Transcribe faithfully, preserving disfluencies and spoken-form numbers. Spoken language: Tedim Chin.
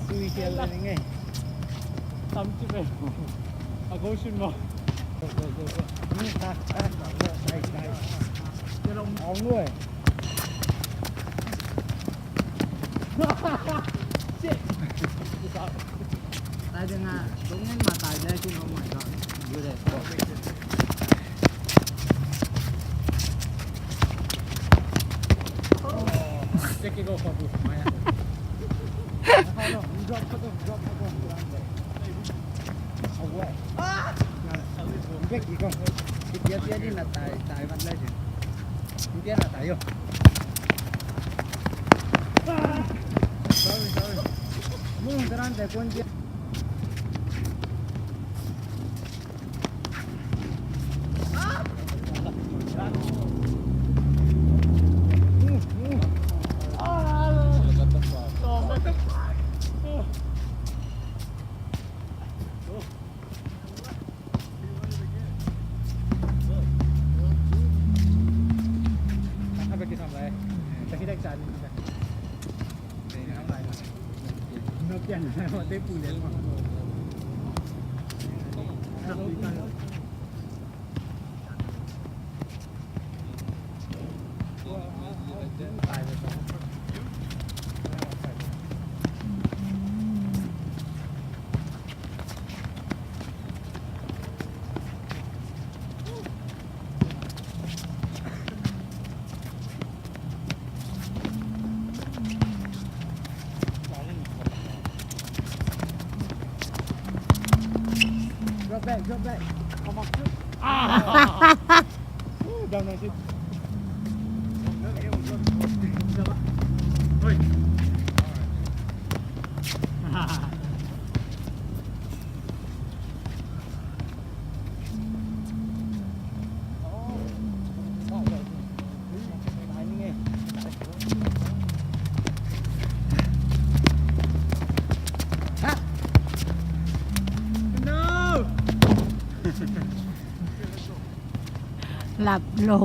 Sui sial na ning ei. Tam cip ei. A go sun maw. Go, go, go, go. Ni, tak, tak, tak, tak, tak. Ong nuai. Shit. Tai ding a, dong ngen ma tai ding a, kin, oh my God. Good day. Sorry, sorry. Drop back, drop back. Come on. Ah! Ooh, down nice. Oi. Lap lo.